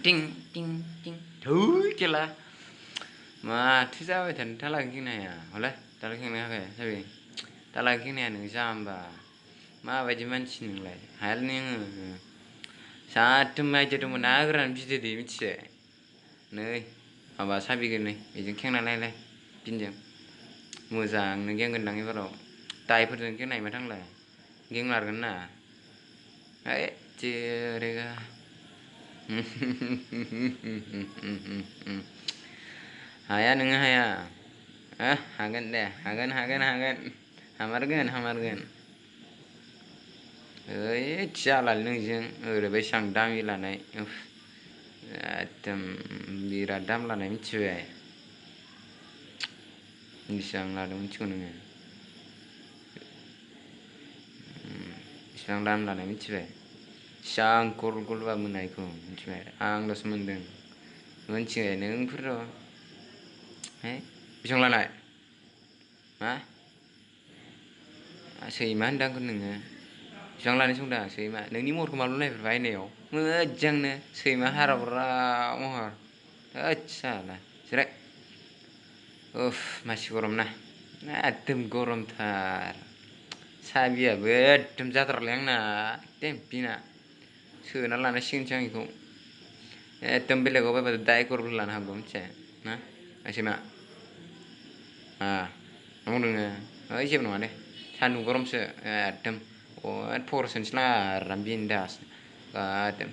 टिं टिं टिं थै केला माथो जाबाय थानो तालागै खेंनो हाया हलाय तालागै खेंनो हायाखै साबि तालागै खेंनो हाया नों जाम्बा माबायदि मानसि नोंलाय हायालै नोङो साथ्थुम आइदिया दंमोन ना गोरान बिदै दै मिथिबाय नै माबा साबिगोन नै बेजों खेंना नायलाय पिनजों मोजांनो गेंगोनदां एबाराव दाइफोरजों खेंनो हायोबा थांलाय गेंमारगोन ना है जेरेगा हाया नोङो हाया हागोन दे हागोन हामारगोन ओइ जालालै नोंजों ओरैबायसां दामि लानाय एकदम बिराद दाम लानाय मिथिबाय बेसेबां लादों मिथिगौ नोङो बेसेबां दाम लानाय मिथिबाय बेसेबां गल गल मोननायखौ मिथिबाय आंल'सो मोनदों मिथिबाय नोंफोर है बेसेबां लानाय मा सैमा होनदों आंखौ नोङो बेसेबां लानाय संदों आं सैमा नोंनि महरखौ माब्ला नायफेरबाय आयनायाव मोजांनो सैमा हारावग्रा महर होद साला जिराय उफ मासि गरम ना एकदम गरमथार साबियाबो एकदम जाथारलै आंना एकदम बिना सोना लानांसिगोनसो आं बेखौ एकदम बेलेगाव बायबा दाय खरबो लानो हागौ मिथिबाय ना सैमा मा बुंदों नोङो ओइ जेबो नङा दे सान्दुं गरमसो एकदम फरसनोसै ना आराम बिन्दास एकदम